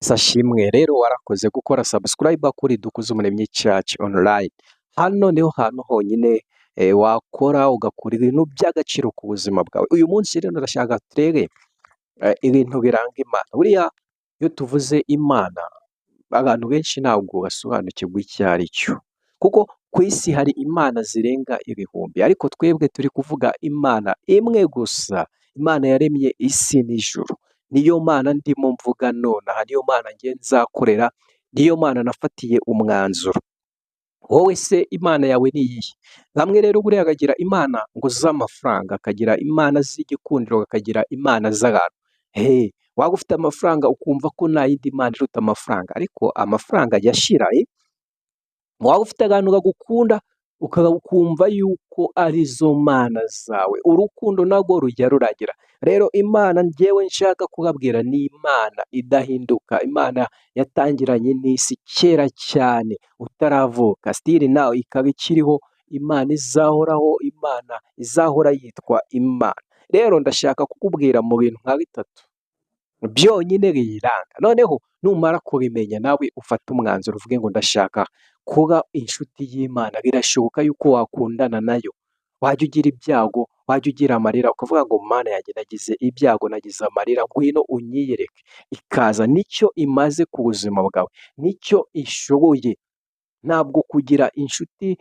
Ashimwe rero warakoze gukora subscribe kuri Dukuzumuremyi Church Online. Hano niho hantu honyine wakora ugakora ibintu by'agaciro ku buzima bwawe. Uyu munsi rero ndashaka turebe ibintu biranga Imana. Buriya iyo tuvuze Imana, abantu benshi ntabwo basobanukirwa icyo ari cyo, kuko ku isi hari imana zirenga ibihumbi, ariko twebwe turi kuvuga Imana imwe gusa, Imana yaremye isi n'ijuru. Niyo Mana ndimo mvuga nonaha, niyo Mana ngiye nzakorera, niyo Mana nafatiye umwanzuro. Wowe se Imana yawe ni iyihe? Bamwe rero buriya bakagira imana ngo z'amafaranga, akagira imana z'igikundiro, bakagira imana z'abantu. Waba ufite amafaranga ukumva ko nta yindi mana iruta amafaranga, ariko amafaranga ajya ashira. Waba ufite abantu bagukunda ukumva yuko arizo mana zawe, urukundo narwo rujya rurangira. Rero Imana njyewe nshaka kubabwira ni Imana idahinduka, Imana yatangiranye n'isi kera cyane utaravuka, still nawe ikaba ikiriho, Imana izahoraho, Imana izahora yitwa Imana. Rero ndashaka kukubwira mu bintu nka bitatu byonyine biyiranga, noneho numara kubimenya nawe ufate umwanzuro uvuge ngo ndashaka kuba inshuti y'Imana. Birashoboka yuko wakundana nayo, wajya ugira ibyago, wajya ugira amarira, ukavuga ngo Mana yanjye, nagize ibyago, nagize amarira, ngwino unyiyereke, ikaza. Nicyo imaze ku buzima bwawe, nicyo ishoboye. Ntabwo kugira inshuti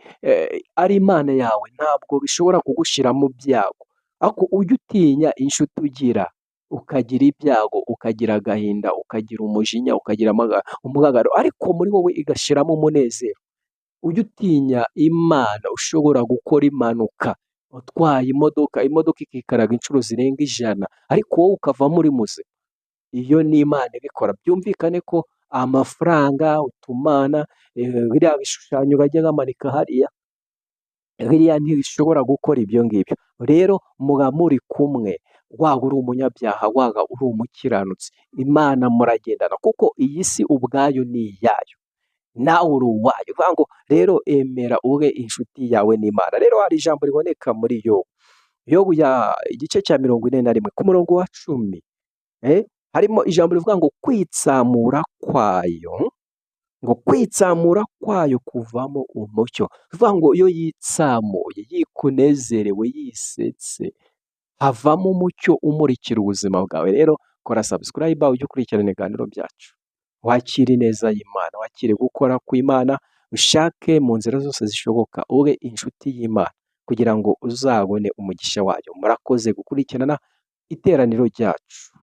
ari Imana yawe ntabwo bishobora kugushyira mu byago, ariko ujye utinya inshuti ugira ukagira ibyago, ukagira agahinda, ukagira umujinya, ukagira umubabaro, ariko muri wowe igashyiramo umunezero. Ujye utinya Imana ushobora gukora impanuka utwaye imodoka, imodoka ikikaraga inshuro zirenga 100, ariko wowe ukavamo uri muzima. Iyo ni Imana ibikora. Byumvikane ko amafaranga, utumana, biriya bishushanyo bajya bamanika hariya, biriya ntibishobora gukora ibyo ngibyo. Rero muba muri kumwe, waba uri umunyabyaha, waba uri umukiranutsi, Imana muragendana, kuko iyi si ubwayo ni iyayo, nawe uri uwayo. Bivuga ngo rero emera ube inshuti yawe n'Imana. Rero hari ijambo riboneka muri Yobu, Yobu ya igice cya 41 ku murongo wa 10, harimo ijambo rivuga ngo kwitsamura kwayo, ngo kwitsamura kwayo kuvamo umucyo. Bivuga ngo iyo yitsamuye, yikunezerewe, yisetse, havamo umucyo umurikira ubuzima bwawe. Rero kora subscribe ujye ukurikirana ibiganiro byacu, wakire ineza y'Imana, wakire gukora kw'Imana, ushake mu nzira zose zishoboka ube inshuti y'Imana kugira ngo uzabone umugisha wayo. Murakoze gukurikirana iteraniro ryacu.